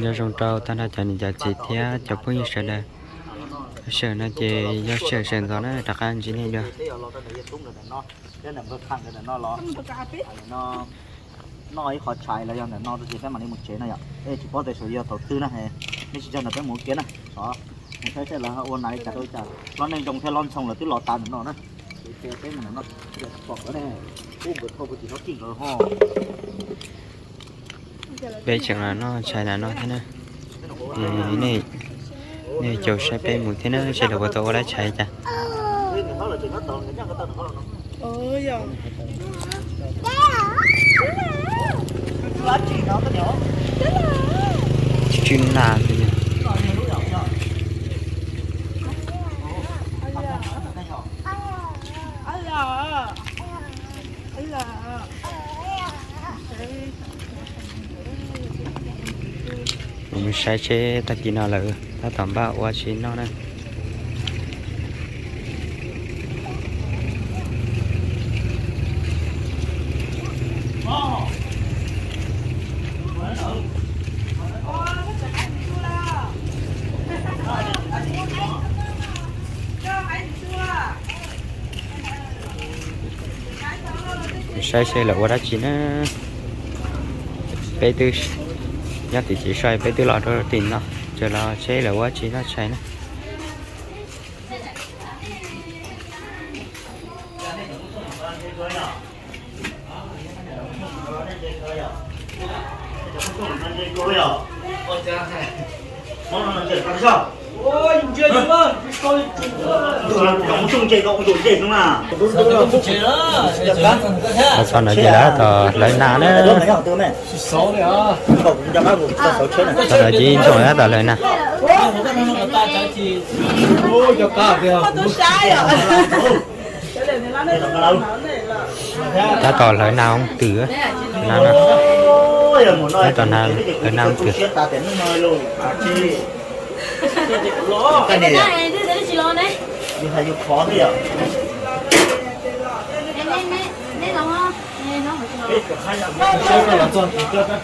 Zoo rau tag nrho cov niam cov txiv thiab cov phooj ywg sawv daws. Sij hawm no ces yog sij hawm sawv ntxov na, rov qab ntsib nej dua. Noj ib qho tshais los yog ntawm no rau ces peb mam li mus tsev no yom. Peb tsis paub tias saum yog thaum twg na, nej tsis nco ntawm peb mus ua ke na. Mus saib saib lawv ua nas li cas rau li cas. Los neeg zoo thiab los ntxhoo lawv twb los tas ntawm no na. Peb mus ntawm no, pom nkawd ne, ub nkawd thauj puag tim no kij nkawd ho. Peb tseem los noj tshais ntawm no thiab na. Nej caum saib peb mus thiab na, seb lawv puas tau ua dab tshais cas. Tsw nas. Mus saib seb tag kis no lawv tab tom npaj ua tsi noj na. Saib seb lawv ua dab tsi na. Peb twb nyob tim tsev so, peb twb los rau tim no, tseem los seb lawv ua tsi noj tshais na. Txog no ces lawv tab tom hlawv nas na. Txog no ces ib ntxoog tab tom hlawv nas. Tab tom hlawv nas hoob twm na. Tab tom hlawv nas hoob twm.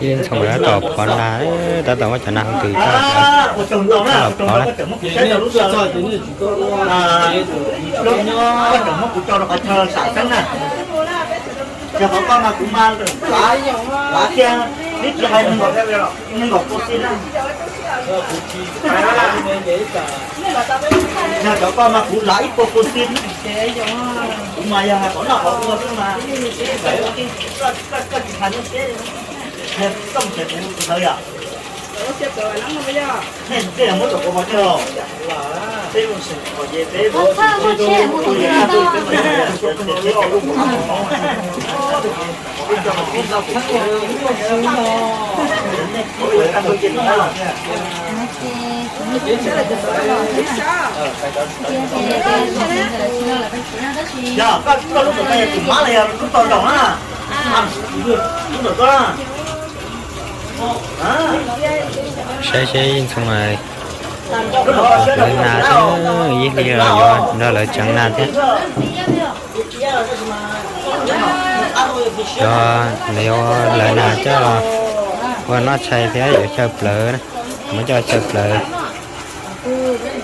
Ib ntxoog tab tom phov nas, tab tom muab cov nas hoob twm coj los phov na. Yog qhov koj mas kuv mas lav kiag, neb tsis hais nees nkaum pua xib na. Yog cov koj mas kuv lav ib puas pua xib. Kuv mas yog hais qhov noj qhov ua xwb mas, koj tsis hais lub tsheb, koj mus tsev kuv hlawv yom. Nej muab tom kuv pov tseg os. Yog koj lub tom koj yog tus mab los yog lub tau nraum na? Lub tom koj. Saib seb ib ntxoog hlawv nas thiab, ib hlis los yuav nrog lawv tseev nas thiab. Cov lawv yuav hlawv nas coj ua noj tshais thiab yuav xyaw plawv na, muab coj xyaw plawv.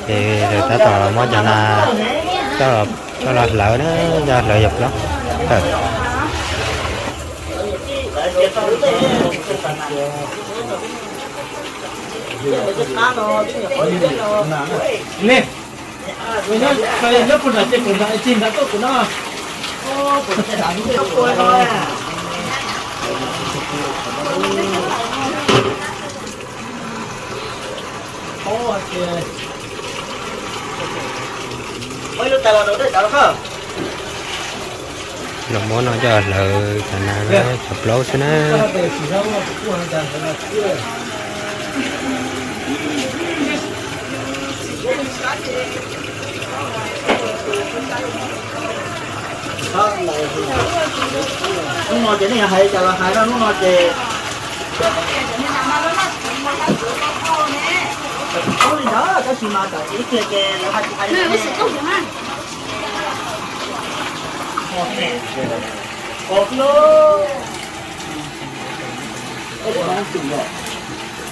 Ces lawv tab tom muab cov nas coj los hlawv na, coj hlawv yog plaub tawm. Los muab no coj hlawv cov nas cov plaub xwb na. Hnub no ces nej yuav hais cas los hais no, hnub no ces ub li ntawd tab sis mas tam sim ib pliag ces lawv hais tsis hais li.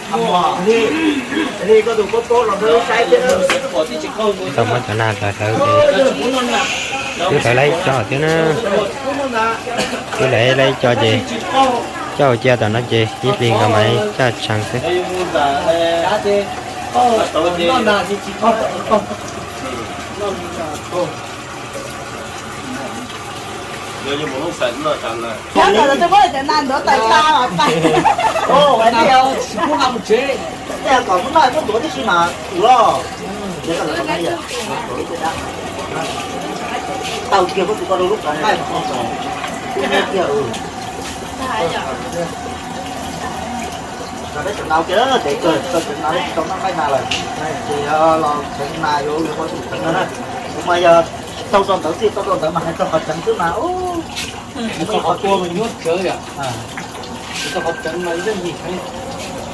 Tau muab cov nas hlawv hlawv ces twb hlawv laib tso thiab na. Twb hlawv laib tso ces coj cia tom no ces ib hlis nkaus mam coj tshee xwb. Nyob kom lawv twb muab cov nas ntuav tais tas mas pais. Kom lawv muab noj muab ntuav tib si mas ua los. Tau kiag koj tus ko rau lub qhov nqaij mas qhov ntxoov. Kuv nyiam kiag. Peb tseem nau kiag tes kawg, tseem nau tsis tau noj nqaij nas lawm. Ces los tseev nas yuav ua tus tseev no na. Kuv mas yog tau tso ntawd xwb, tau tso ntawd mas hais txog qhov tseev xwb mas.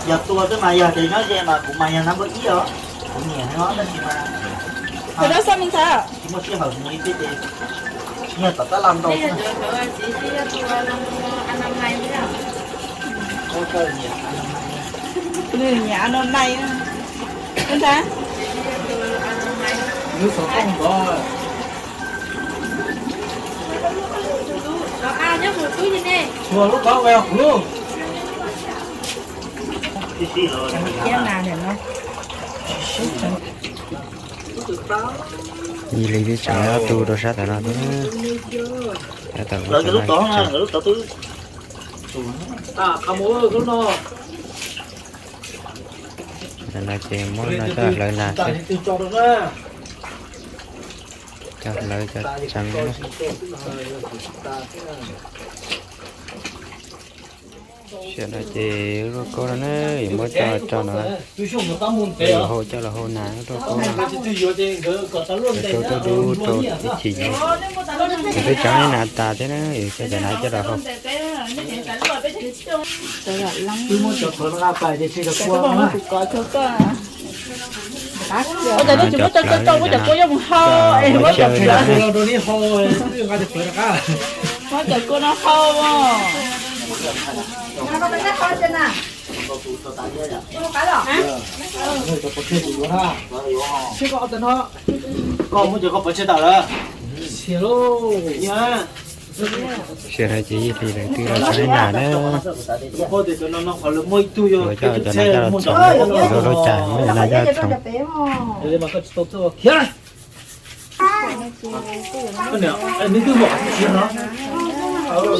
Yog tua xwb mas yog tias nyob ze mas kuv mas yog nab npawb ib os. Kuv nyiam heev os tab sis mas tsis muaj sij hawm mus li thiab ces yog tom tab laj ntau xwb. Nws nyiam a no nai. Txhua lub qab ua kuv lub. Ib li twb tseem ob tug rau sab tom no thiab. Lawv cov lub tod, lawv lub tod twb. Tam no ces muab no coj hlawv nas xwb. Coj hlawv cov tseev na. Tam no ces lub rau koj no na, yuav muab coj tso no, yuav hau coj los hau nas lub rau koj no. Cov rau dub rau ib chim ces kuv twb tseev nas tas thiab na, yuav coj cov nas coj los hau. Ua cas nej tsis muab cov kua rau koj, muab cov kua coj mus hau es muab cov plawv rau neb hau, nqa cov plawv rov qab. Muab cov kua no hau. Koj muab cov koj pov tseg tas lawm. Sia no ces ib hlis lawv twb los tseev nas na. Ua coj cov nas coj los txhoov, ua lub cas muab cov nas coj los txhoov.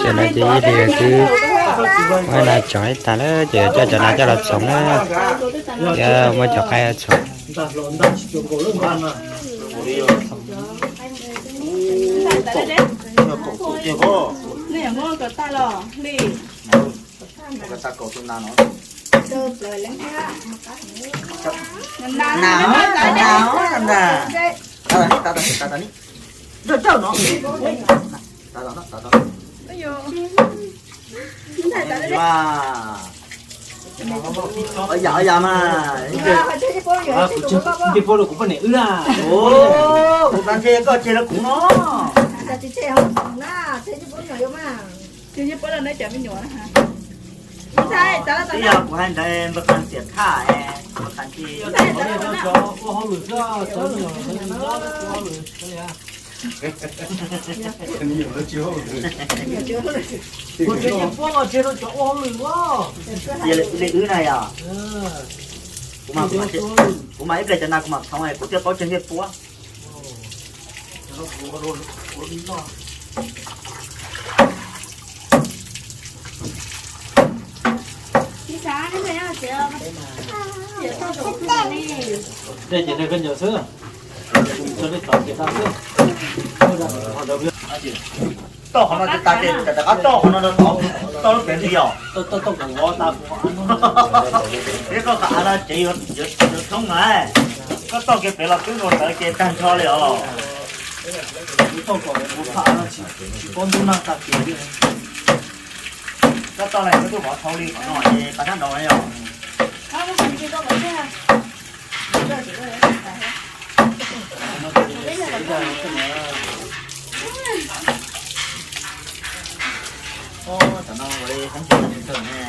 Sia no ces ib hlis lawv twb muab nas tseev tas lawm ces coj cov nas coj los txhoov na. Thiab muab cov qaib txhoov. Yam yam mas. Kuv tsis pub rau kuv poj niam wb na. Kuv tas ntshe koj tseg rau kuv no. Ib yog kuv hais ntawd npawg Qas tiam thaj, npawg Qas ntsis. Kuv tsis pub los tseg rau cov ua hauj lwm. Li wb na yom. Kuv mas ib pliag cov nas kuv mam txhoov kuv thiaj paub tseg thiaj pub. Tej ces nws koj ncaws xwb. Tso tej tod ces tag xwb. Toj qhov no tas ces rov qab toj qhov no rau tod, toj lub pev li os. Peb koj qhov av no ces yuav thoob na. Koj toj kiag pem los twb ua ntawd ces tag nrho li os. Kuv toj kom kuv qhov av no tsis paub ntub nag tag kiag li. Koj toj na, koj tuaj vov thau li qhov no ces pas thab nrau yog. Tam no ua li heev tsis tau tsis tau ne.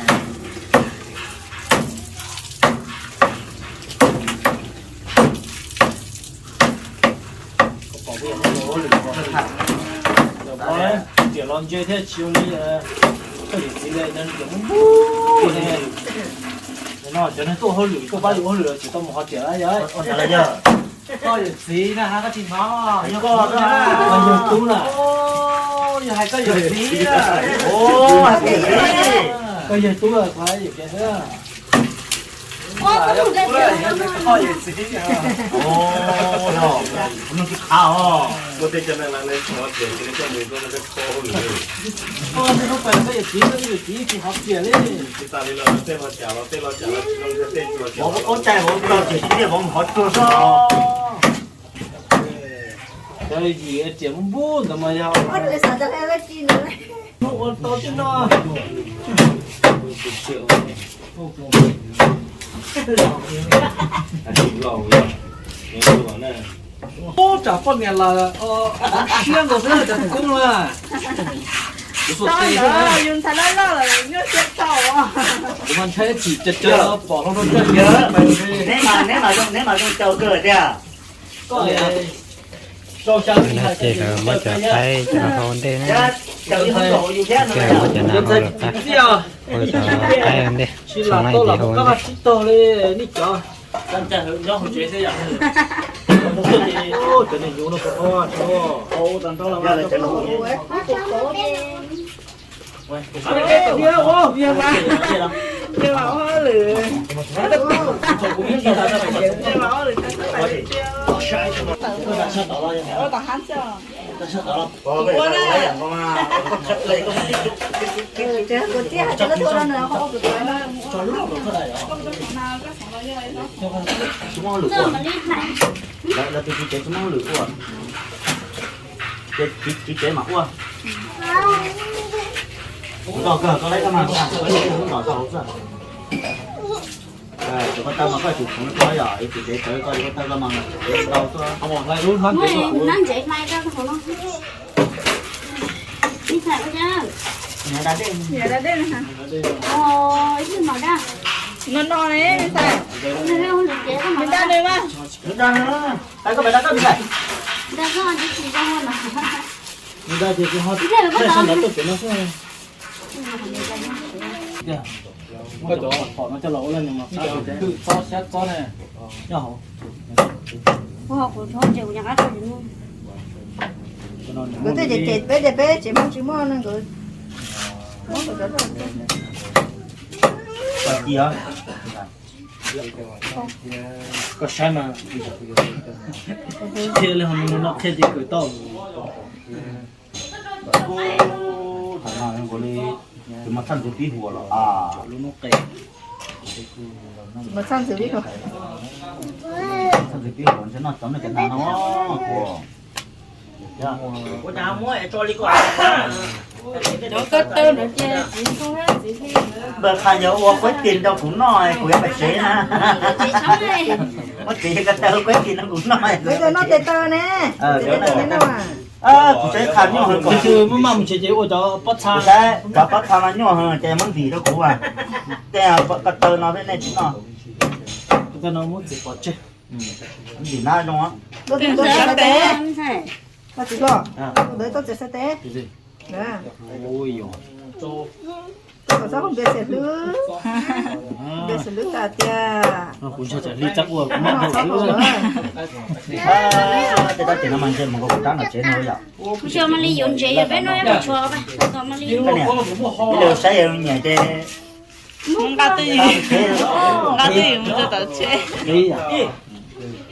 Ntse thiab tsis zoo li koj yawm txiv li, cov neeg tuaj hauj lwm tuaj pab yus hauj lwm los tsis tau mus hov riam yog. Koj yawm txiv na, koj tsis hnov, yog koj yawg tub na. Yog hais koj yawm txiv na. Koj yawg tub, kuv hais yawm txiv xwb. Koj yawg txiv, kuv tsis qha os. Koj yawm txiv, koj yawm txiv tsis hov riam li. Ua cai ua tau tias tib tiaj vauv hov tsuag xwb. Cov yim riam npub ntawd mas yog hnub ua tau tib no. Ub, tsam poj niam lawm, siab nkaus xwb cov tus koob na. Kuv xuas tes xwb na. Kuv mas ntshai tsim cov cov pom hlo rau cov yawg. Neb mas zoo caum kawg tiag. Ces lawv muab cov qaib coj los hau ua ntej na. Ces muab cov nas hau lawm tag, ua cov qaib ua ntej, txhoov no ib tis hau ua ntej. Tsis muaj hauj lwm ua. Lawv tus tswv tsev tsis muaj hauj lwm ua. Ces tswv tsev mam ua. Kuv nrog kawg koj laib koj mas, koj ntxov tau hauv xwb. Cov koj taw mas koj tsum txhoov koj yom, tswv tsev tawv koj, koj taw koj mas tswv tsev ntau xwb. No no ne, me ntxhais. Me ntxhais, me ntxhais. Nws da nws, nws da nws, nws da ces ho nrog tuaj pem no xwb. Koj cov pom no coj los ua laj nyoos mas, txob xyab txob ne, nyob hauv. Nkawd tej ces peb ces peb tsev Hmoob tsis muaj ne, nkawd muab nkawd cov loj. Koj saib mas, qhia li ho no qhia ces kawm tau. Tus mas txhaj ntxwv pib huam los a. Tus mas txhaj ntxwv pib huam. Txhaj ntxwv pib huam ntshe noj cov nej cov nas no. Ua cas muab tso li ko. Cov ko taw ntawd ces txiv ntxub thiab txiv hli. Npawg Qha yog ua quaib tis rau kuv noj, kuv yuav pais tsev na. Muab txiv ko taw ua quaib tis rau kuv noj. Noj tes taw ne. Kuv tsev Qha nyob hauv, tus twg maj maj mus tsev ces ua cov pob txha. Kuv saib cov pob txha no nyuaj heev ces muab ntim rau kuv as. Tej ko taw no thiab nej tsis noj. Ko taw no muab txiv pov tseg. Ntim na zoo. Koj txiv hluas, ntawd txhob txiav xav tes. Koj kom txhob hu npias xiam hlwb, npias xiam hlwb tas tiag. Kuv ntshai tsam hli txaj ua kuv muab hau xwb. Tej tab ces no mas ntshe mus nkaus kuv rab nram tsev no yom. Kuv xyov mas li yuav ntsev yog peb noj ib pluag mas li. Ib los saib yog nyiam ces nqa twj ywm, nqa twj ywm mus rau tom tsev.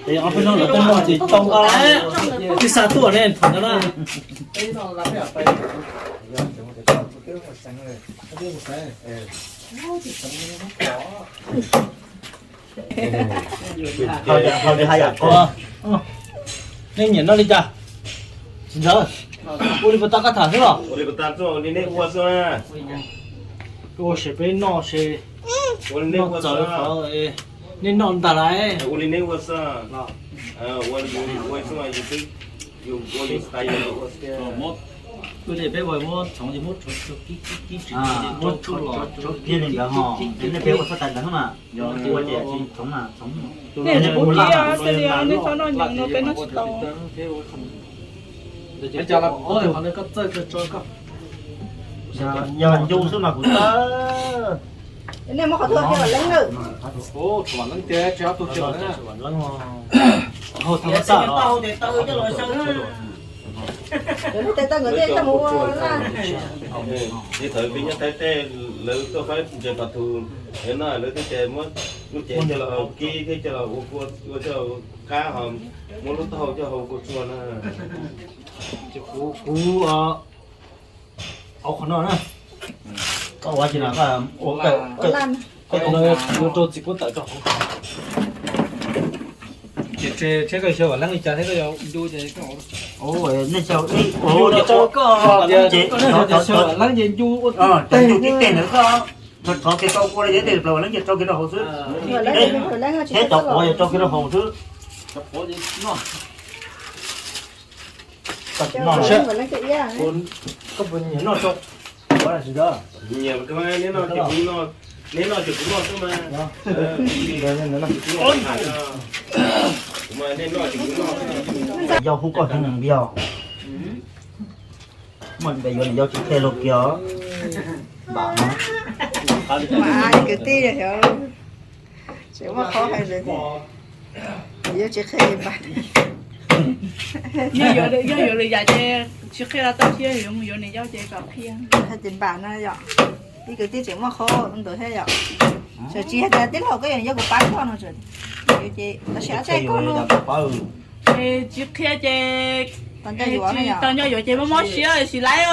Ob peb hnub lawv tej muag ces tau nqa, twb xa tuaj ne thaum ntawd na. Hau li hais yam ko, nej nyiam noj li cas? Txiv ntxawm, ua li puas tau koj tham xwb los? Ua li nej ua xwb. Ua se peb noj se, noj txawv qhov nej noj ntag lauj. Ua li nej ua xwb. Ua li yus xwb, yus ua yus style yus ua xwb. Ua li peb ua muab txhoov ces muab tso tso kib kib kib tsis tau, muab tso tso kib kib kib kib kib kib. Peb ua xab tais ntawd mas, yog ua ces tsis txhoov mas txhoov. Nej tsis pub kib, nej txhob noj nyoos no peb noj tsis tau. Qhov no koj txawj kawg tso koj. Yog ncu xwb mas kuv tawg. Nej muab qhov tuaj kiag Vam Leeb na. Tus Vam Leeb tiag, tsis ob tug kiag Vam Leeb. Hau thaj txaj los. Tej tawg nkawd tej coj mus ua na. Ces thaum peb nyob Thaib teb lawv tuaj faib ntses pas thu, no lawv twb tias muab lub cev coj los haus kib thiab coj los ua kua, ua coj los qab ho muab lub taub hau coj haus kua tsua na. Ces kuv, kuv ua qhov no na. Koj ua tsis no, koj ua, koj ua rau txiv kuv tawm rau hauv. Ces tseg koj xyaw Vam Leeb li cas thiab koj yuav ncu ces koj ua. Nej xyaw, ua rau koj tias koj xyaw Vam Leeb ces ncu ua tib teg ntawd koj rov kiag rau ua li tej plaws Vam Leeb ces rau kiag rau hauv xwb. Thiab cov quav yog rau kiag rau hauv xwb. Koj puas nyiam noj rau? Nyiam, neb noj ces kuv noj xwb mas. Yau hu koj heev yog. Muaj npe yuav niam yau tsis qhia luag kiag. Npam no. Mas kwv tij yog tseem muaj qhov hais lawm, yau tsis qhia npam. Yog yuav lwm yam ces tsis qhia los tau, tsis yuav mus yuav niam yau ces kom qhia. Hais tias npam no yom, ib kwv tij tseem muaj qhov ntawd thiab yom. Txawm tsis hais tias tij laug koj yuav niam yau kuv pab koj no, ces tab sis ob txhais koj no. Tsis qhia ces tau nco yuav ces mob mob siab sis laiv,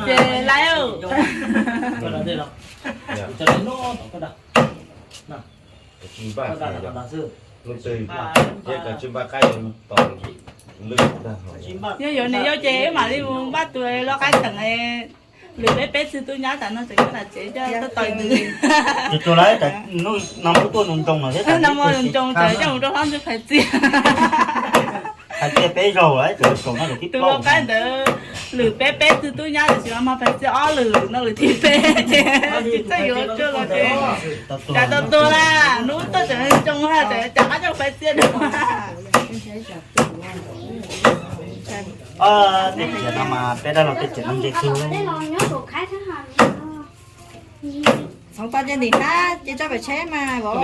ces laiv. Tsis npaj, lub twg thiab koj tsis npaj qaib tos lwm ntag. Yog yuav niam yau ces wb mam li mus npaj tus loj qaib teem, lwm peb peb txwg tub nyab tam no tseem nyob tom tsev coj tau tos ntws. Tus lawv no muab tuaj nroo nroo no thiab, no muab nroo nroo tseem coj mus rau hlob ntxwg Phaiv Txiaj. Hais tias peb zaug lawm, tus loj qaib ntawd lwm peb peb txwg tub nyab tiam sis mas Phaiv Txiaj ob lwm no lwm thib peb ces tsis txawj yuav tsuag los ces cas tau tuag na, hnub tuaj tseem zoo ha, cas qab coj Phaiv Txiaj dua. Tej txiav no mas peb dab laug tej txiav no ntse kawg. Txhoov tau ces ntim hnab ces tso pem tsheb mas vauv.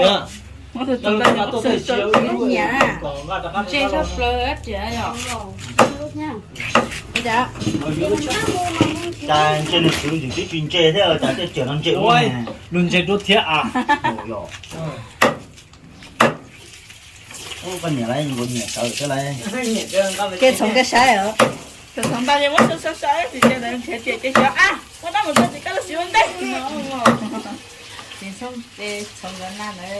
Nyiam na. Ntse tshaj plaws tias yom. Cas ntshe nws kwv ntxim twb tsis ntse thiab cas tej txiav no ntse ua. Nws ntse dua thiab a. Koj niam lawv, kuv niam sawv thiab lawv. Kev txhoov kev saib os. Txhoov ntau ces muab saib saib saib, tsis ces nrhiav tias ces xyov a, muab dab mus txog ces koj los siv ua ntej. Ces txhoov nkawd na ntawd,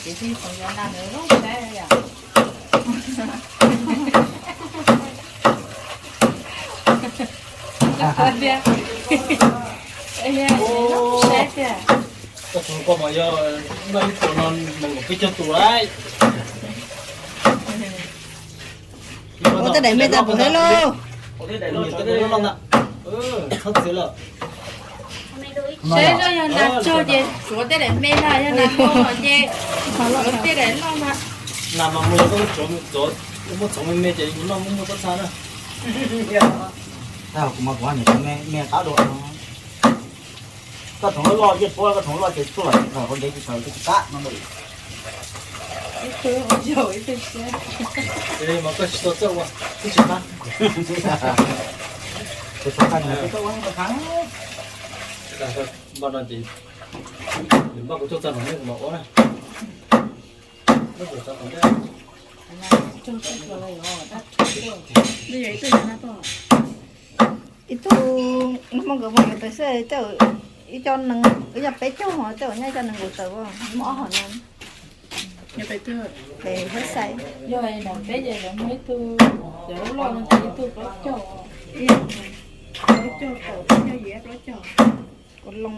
ces txhoov nkawd na ntawd zoo saib yom. Tias, saib tias. Koj txhoov koj mas yog noj ib puas no nees nkaum peb caug tus lawm. Ua tej daim me tas pum thiab lauj. Txhob txiav lawm. Saib zoj yog nas tsog ces tsuav tej daim me na, yog nas koj ces tsuav tej daim loj na. Nas mas mus yog koj tsuav, muab txhoov me me ces yus noj muaj muaj txhob txha na. Tag kuv mas kuv niam me me qab dua no. Koj txhoov loj loj yeej puab, koj txhoov loj ces tshuaj los tsis tawm, hauv ntev tsis tawm, tsis qab no. Ib tug ua yau ib tug siab. Mas koj tsis tau txawj ua, twb tsis qab. Tsis tau qab, tsis tau ua, tsis tau qab. Npaj no ces nws npaj kuv tuaj txog no nej kuv mam ua na. Ib tug nag hmo nkawd mus yuav pem xwb, ib co nees, ib co peb caug, tej uas nyob ib co nees nkaum tawm, muaj ob hom no. Pem Huab Xais. Yog peb ces muaj ib tug, cov loj no ces ib tug plaub caug, ib caug tawm, ib caug yim, plaub caug. Kuv loo.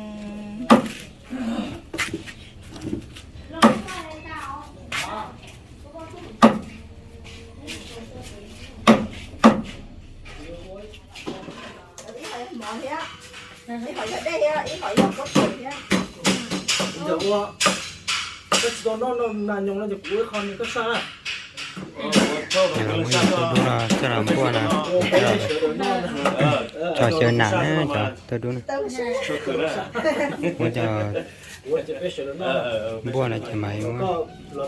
Ib hom yog mov thiab, ib hom yog dej thiab, ib hom yog pob kws thiab. Ntawm ua, koj tsis tau noj nas nyoos no ces kuv ua ib qho nws koj saj na. Muaj ib tug dub no coj los npuaj na. Tso xyaw nam na cov tuaj dub na. Muab cov npuaj no ces mas muab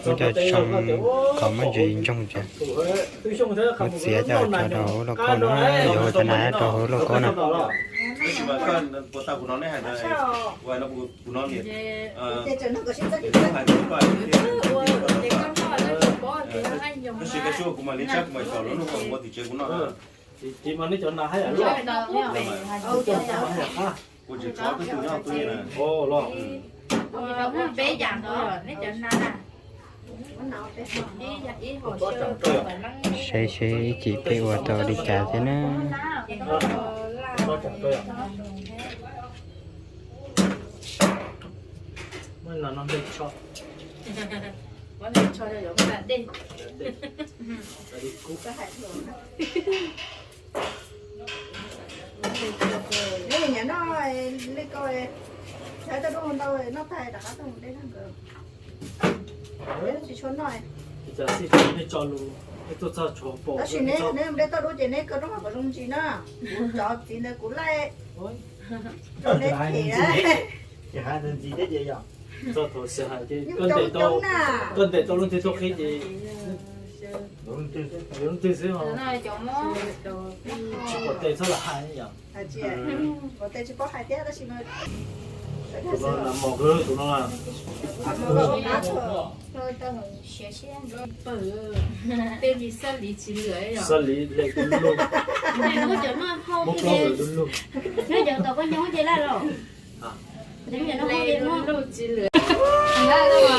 cov tsoo kom muab ntsis ntsoog ces muab txiav coj tso rau hauv lauj kaub no, yuav ua cov nas rau hauv lauj kaub na. Saib seb ib chim peb ua tau li cas thiab na. Nyob li ko, thaum tau dej ntau noj tag rov qab tuaj mus de nkawd. Tsis tshua noj. Tab sis neb mus de toj dub ces neb kaw roob kom zoo ntsis na. Kuv cov txiv ntawd kuv laij rau neb them. Nyuj coob coob na. Hais tias, ua tes tsis paub hais thiab tab sis mas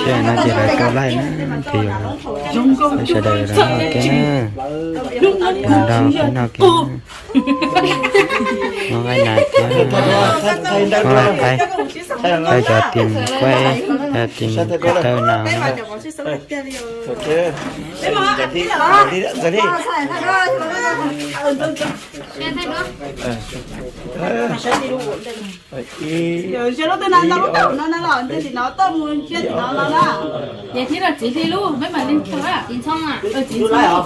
Tiam no ces lawv tau laij na, ces yog sawv daws los noj kiag na, nrog peb noj kiag. Muab nqaij nas thiab, muab nqaij qaib, tau cov tis kuaib, cov tis ko taw no. Ntsia lub twg na, ntau lub taum no na los ntsia tim no tuaj mus ntsia tim no los na. Ces thiab los txiv hli lub, peb mam li txiv ntxhoo, txiv ntxhoo.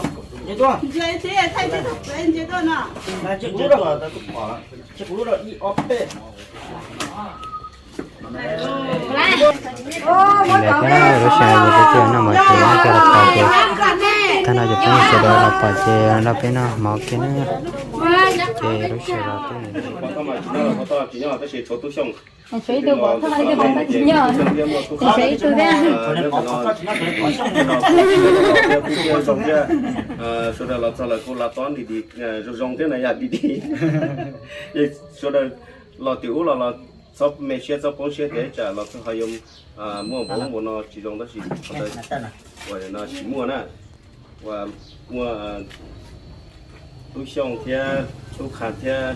Ntsia thiab thaij thiab thaij ntsia tuaj no. Ntawd thiab lub sij hawm ces peb twb noj mov ces noj coj los pom ces tag no ces peb sawv daws los pom ces nrog peb noj mov kiag na. Ces lub sij hawm los twb Sawv daws los txog lawm kuj la tob nti di, zoo zoo thiab na yom, nti di. Sawv daws los tim ub los los txhob me siab txhob poob siab tias tsam los txog ho yuav muaj npaum ub npaum no tsis zoo tab sis qhov ntawd uas no tsis muaj na. Uas muaj Tub Xyooj thiab Tub Qha thiab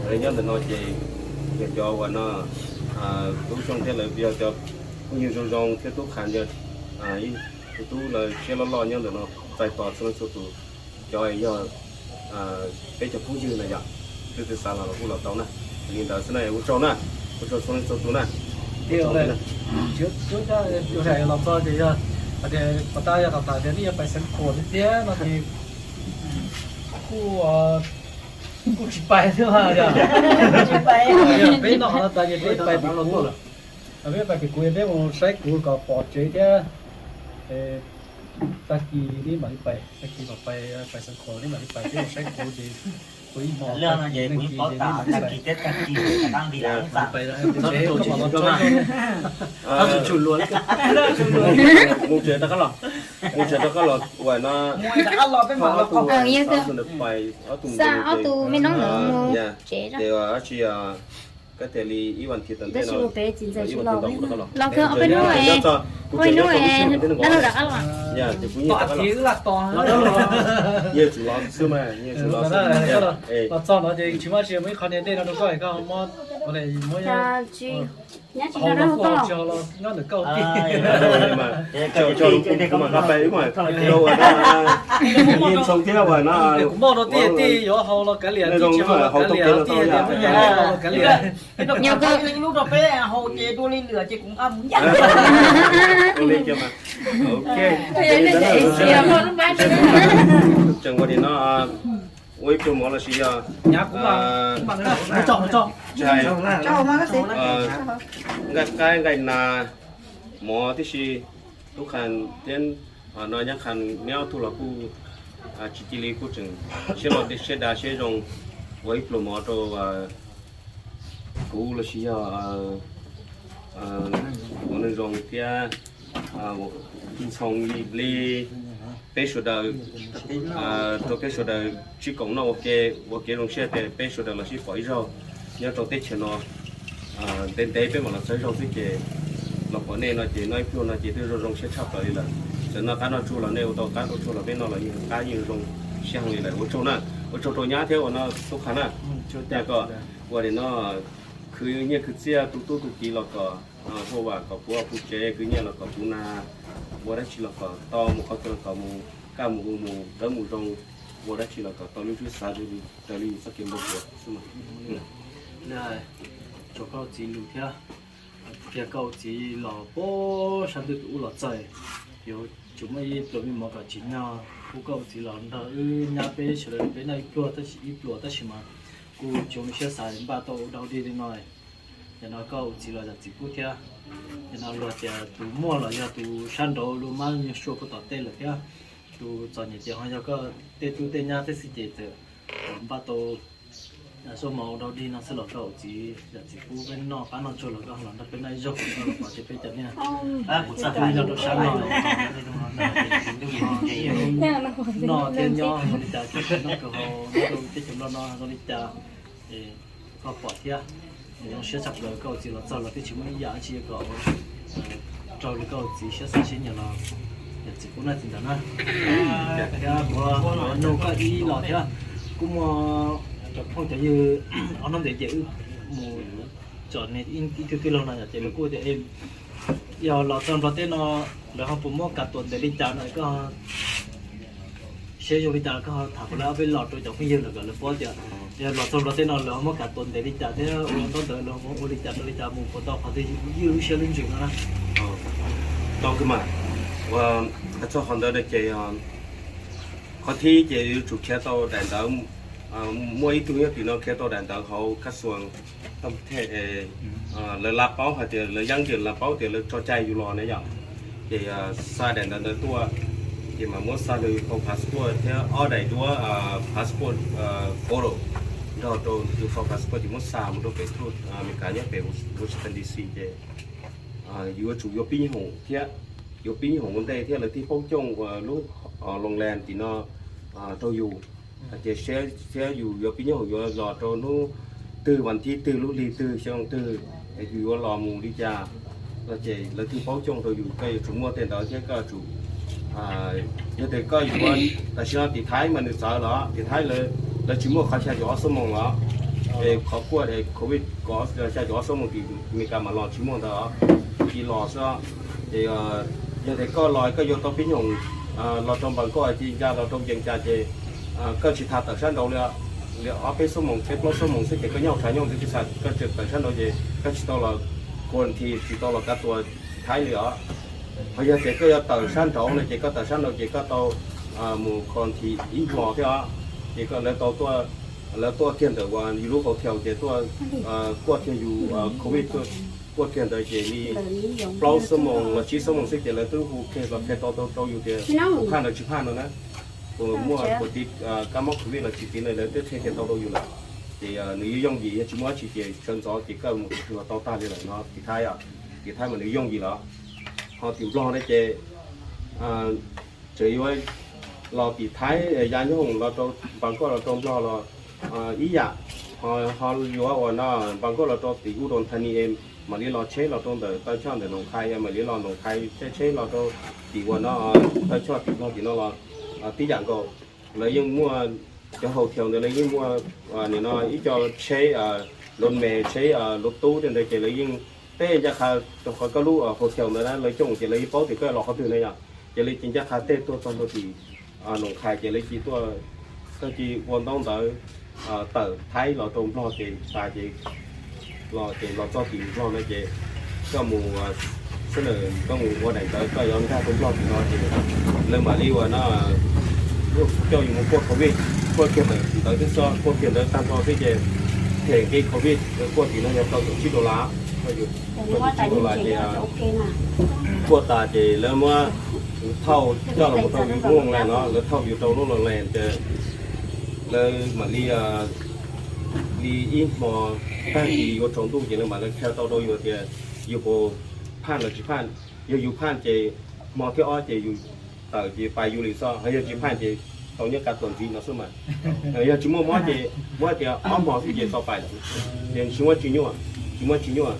lawv nyob ntawm no ces yog cov uas no, Tub Xyooj thiab lawv yog cov phooj ywg zoo zoo thiab Tub Qha yog tus tub lawv siab loj loj nyob ntawm no txais tos txhua leej txhua tus, cov yog peb cov phooj ywg na yom. Twb twb xav los los kuj los tau na. Li ntawd xwb na, ua tsaug na, ua tsaug txhua leej txhua tus na. Los txog ces yog, pov tas yog tom tas tias nej yuav pais Xeev Khuam thiab no ces kuj, kuj tsis pais thiab yog. Peb noj no tas ces peb pais pem kuv, peb pais pem kuv peb mus saib kuv kom pom tsev thiab. Tag kis nej mam li pais, tag kis mam pais, pais Xeev Khuam nej mam li pais, peb mus saib kuv ces kuv ib hmo, tag kis ces nej mam li pais. Mus tsev rov qab los, mus tsev rov qab los uas no, ob tug, ob tug me noob ntawd mus tsev. Ces dab tsi, kab tias li ib vas thiv tom ntej no, ib vas thiv ntau kuv rov qab los, los kawg ob peb hnub, ob peb hnub dab laug rov qab los. Ces kuv nyiag rov qab los, nyiag tsum los xwb mas, nyiag tsum los xwb. Los txog no ces tsis muaj tsi, muaj ib qho niag dej no rau koj, koj muab, muab nyob tsis no los nyob ntawm koj. Kuv mam nqa pais wb mam rau nyiag ntxhoo thiab uas no. Kuv moj no tij tij yuav haus los kav liam, tij tsis haus los kav liam, tij tias kuv nyiag los kav liam. Nyob koj ib lub rau peb haus ces dua li lwm ces kuv nqa mus nyiag. Ok. Tseem ua li no, Ua ib pluag mov los sis yog nqaij qaib nqaij nas mov tib si. Tub Qha thiab no Nyab Qha neb ob tug los kuj tsis cia li kuj tseem siab loj siab dav siab zoo ua ib pluag mov rau kuv los sis yog ua neeg zoo thiab Ntxhoo Li, peb sawv daws, rau peb sawv daws sib koom noj ua ke, ua kev zoo siab tias peb sawv daws los sib pom ib zaug nyob rau teb chaws no. Ntev ntev peb mam los txog ib zaug xwb ces los pom nej no ces noj ib pluag no ces twb zoo zoo siab tshaj plaws li lawm. Txawm noj qab noj tsuag los nej ua tau qab tau tsuag los peb noj los yeej qab yeej zoo siab heev li lawm. Ua tsaug na, ua tsaug rau Nyab thiab ua no Tub Qha na. Ua li no khwv nyiaj khwv txiaj tu tub tu kiv los kom huaj vam kom puv ua puv tsev, khwv nyiaj los kom puv nag, ua dab tsi los kom tau mus qhov twg los kom mus kaj mus hu mus dawb mus zoo, ua dab tsi los kom tau lub ntxwb xav raws li yus txoj kev npau suav xwb. Tsuas koj txiv lus thiab, tias koj txiv los puag sab ntuj tus ub los txawj, yuav tsum muaj ib pluas me mov kom tsim nyog pub koj txiv los nrog wb nyab peb sawv daws peb noj ib pluag tab sis ib pluas tab sis mas kuj tsis zoo siab xav npaj tau ua dog dig li no. Yog no koj txiv los zam txim pub thiab. Yog no luag tias tus muaj los yog tus sab nraud lub mab nyuag sua puag tom tej lawm thiab. Tus txom nyem ces ho yog koj tej tub tej nyab tej xwb ces txawm npaj tau xuab moos ua dog dig no xwb los koj txiv zam txim pub peb noj qab noj tsuag los koj los nrog peb noj ib zaug, koj los pom tias peb cov niag kuv txaj pub nyob rau sab no noj thiab nyob zoo li cas, koj noj kawg hauv nyob rau teb chaws Nplog no zoo li cas, koj pom thiab. Zoo siab tshaj plaws koj txiv los txog los twb tsis muaj ib yam dab tsi kom raug li koj txiv siab xav siab nyiam los yog txiv pub na txiv ntawd na. Thiab kuv nug koj ib los thiab, kuj muaj cov phooj cov ywg ob hnub ntawd ces wb mus tsom ib tug tij laug no ces lawv kuj tias yog los txog Nplog teb no lawv ho puas muab kav tuam ntev li cas no koj siab zoo li cas koj tham kom lawv ob peb los rau cov phooj ywg lawv kom lawv paub tias yog los txog Nplog teb no lawv ho muab kav tuam ntev li cas thiab ua ntaub ntawv lawv ho ua li cas rau li cas mus puas tau qhov twg ywj lub siab lub ntsws no na. Tau kawg mas, ua txog qhov ntawd no ces qhov thib ces yuav tsum khiav tau daim ntawv, muaj ib tug nyob tim no khiav tau daim ntawv hauv kab xuas tau the, lawv la paub hais tias lawv yeeb tias la paub tias lawv tso cai yus los na yom. Ces xa daim ntawv ntawd tuaj, ces mam muab xa rau yus phau passport thiab ob daim duab passport photo nrog rau yus phau passport ces muab xa mus rau pem thuj Amelikas nyob pem Washington D C ces yuav tsum yuav pib nyuj hoom thiab, yuav pib nyuj hoom ua ntej thiab lawv thiaj paub coob ua lub Loos Lees tim no rau yus hais tias seb thiab yus yuav pib nyuj hoom yuav los rau hnub twg, vas thib twg, lub hli twg, xyoo twg, yus yuav los mus li cas no ces lawv thiaj paub coob rau yus. Koj yuav tsum muaj tej ntawd thiab koj yuav tsum, yog tias koj yuav, tam sim no tim Thaib mas nws txawv los tim Thaib lawv tsis muaj qhov xya caum ob xuab moos los, es qhov kuaj covid xya caum ob xuab moos tim Amelikas mas los tsis muaj ntawd, tsis los xwb. Ces yog tias koj los koj yuav tau pib nyuj hoom los rau npas koj ces ncaj los rau ncees cas ces koj tsis tas tawm sab nraud li, li ob peb xuab moos peb plaub xuab moos xwb ces koj nyob hauv tshav nyob ntxiv tsis tas, koj tseem tawm sab nraud ces koj tsis tau los quarantine, tsis tau los kav tuam Thaib li os. Ho yog tias koj yuav tawm sab nraud no ces koj tawm sab nraud ces koj tau mus quarantine ib hmos thiab os. Ces koj lawv tau tuaj, lawv tuaj kiag ntawm uas yus lub hotel ces tuaj kuaj kiag yus covid, kuaj kiag ntawd ces li plaub xuab moos los tsib xuab moos xwb ces lawv twb hu kiag los qhia tau rau yus tias phaj los tsis phaj no na. Puas muaj, puas tiv kab mob covid los tsis tiv no lawv twb qhia kiag tau rau yus lawm. Ces nws yuav yooj yim, yog tsis muaj dab tsi ces sawv ntxov ces koj mus tau tag li lawm no tim Thaib, tim Thaib mas nws yooj yim lawm. Ho tim Nplog no ces tseem yuav los tim Thaib ya nyuj hoom los rau npas koj los rau Nplog los ib yam, ho yuav ua no npas koj los rau tim Udon Thani mam li los tsheb los rau ntawm taw choj ntawm Noom Khai, mam li los Noom Khai caij tsheb los rau tim ua no taw choj tim Nplog tim no los tib yam nkaus. Lawv yeej muaj cov hotel ntawd lawv yeej muaj nim no ib co tsheb, lub me tsheb lub tub tej ntawd ces lawv yeej teb ncaj qha rau qhov koj lub hotel ntawd na lawv coj ces lawv yeej paub tias koj los qhov twg na yom. Ces lawv cia ncaj qha tej tuaj txog ntua tim Noom Khai ces lawv cia tuaj, koj cia ua ntaub ntawv tawm Thaib los rau Nplog ces tas ces los ces los txog tim Nplog no ces koj mus xwb na, koj mus ua daim ntawv koj yuav nkag rau Nplog tim no ces lawv mam li ua no coj yus mus kuaj covid. Kuaj kiag ntawd xwb, kuaj kiag ntawd tag nrho xwb ces them nqi covid kuaj tim no yog rau caum tsib dollar, rau caum tsib dollar ces kuaj tas ces lawv muab thauj coj los rau yus lub online no, lawv thauj yus rau lub online ces lawv mam li li ib hmo tag kis yuav tsaus ntuj ces lawv mam li qhia tau rau yus tias yus puas phaj los tsis phaj. Yog yus phaj ces hmo thib ob ces yus tawm ces pais yus li xwb, yog tsis phaj ces tau nyob kav tuam ntxiv no xwb mas. Yog tsis muaj mob ces muab tias ob hmo xwb ces tau pais lawm, ces tsis muaj tsis nyuaj, tsis muaj tsis nyuaj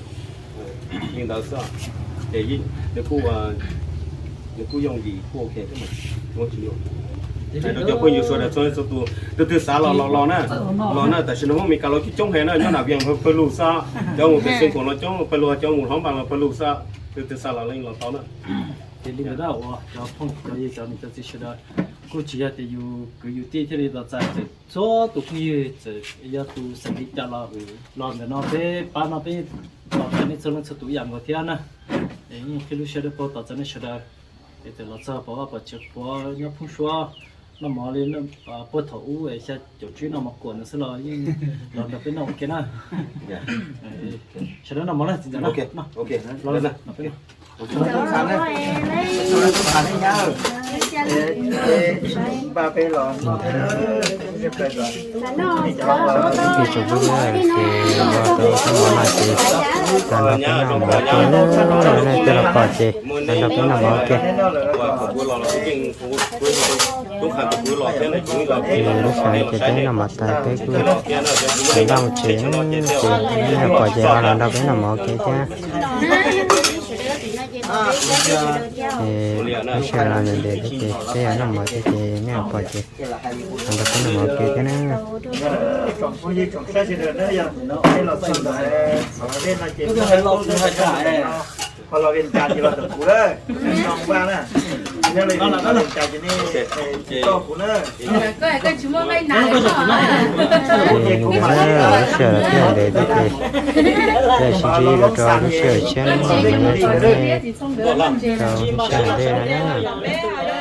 li ntawd xwb. Ces nws kuj, nws kuj yooj yim kuj ok thiab mas, tsis muaj tsis nyuaj. Hais rau cov phooj ywg sawv daws txhua leej txhua tus, tus twg xav los los los na, los na, tam sim no Hmoob Mes Kas los coob coob heev na, nyob nram Vias pawg lug xwb, cov mus pem Xeev Khuam los coob pawg lug, cov mus Hlob Npas los pawg lug xwb, tus twg xav los los tau na. Ces li ntawd na uas cov phooj cov ywg cov niam cov txiv sawv daws, kuj tsis yog tias yus kwv yus tij thiaj li los txais, txhua tus phooj ywg txawm yog tus xeem li cas los los ntawm no peb pab no peb tos txais nej txhua leej txhua tus ib yam nkaus thiab na. Es yeej qhib lub siab dawb paug tos txais nej sawv daws. Es txawm los txog pom vaj pom tsev qhuav nyob phoob suab noj mov li puag thaum ub xya caum tsib noj mov kuam ntawd xwb los yeej los nrog peb noj ua ke na. Sawv daws noj mov na txiv ntxawm na. Ib tsoom phooj ywg ces los tau txog mov no ces los nrog peb noj mov ua ke na, nej twg los pom ces los nrog peb noj mov ua ke. Ces lub sij hawm ces peb noj mov tas peb kuj sawv npaj mus tsev, ces nej los pom ces ho los nrog peb noj mov ua ke thiab. Ces lub sij hawm los ntev ntev thiab ces peb yuav noj mov thiab ces nej los pom ces los nrog peb noj mov ua ke thiab na. Ces nws lub sij hawm thiab ntev thiab ces peb sib ntsib dua rau lub sij hawm tshiab na, rau lub sij hawm ntej no na.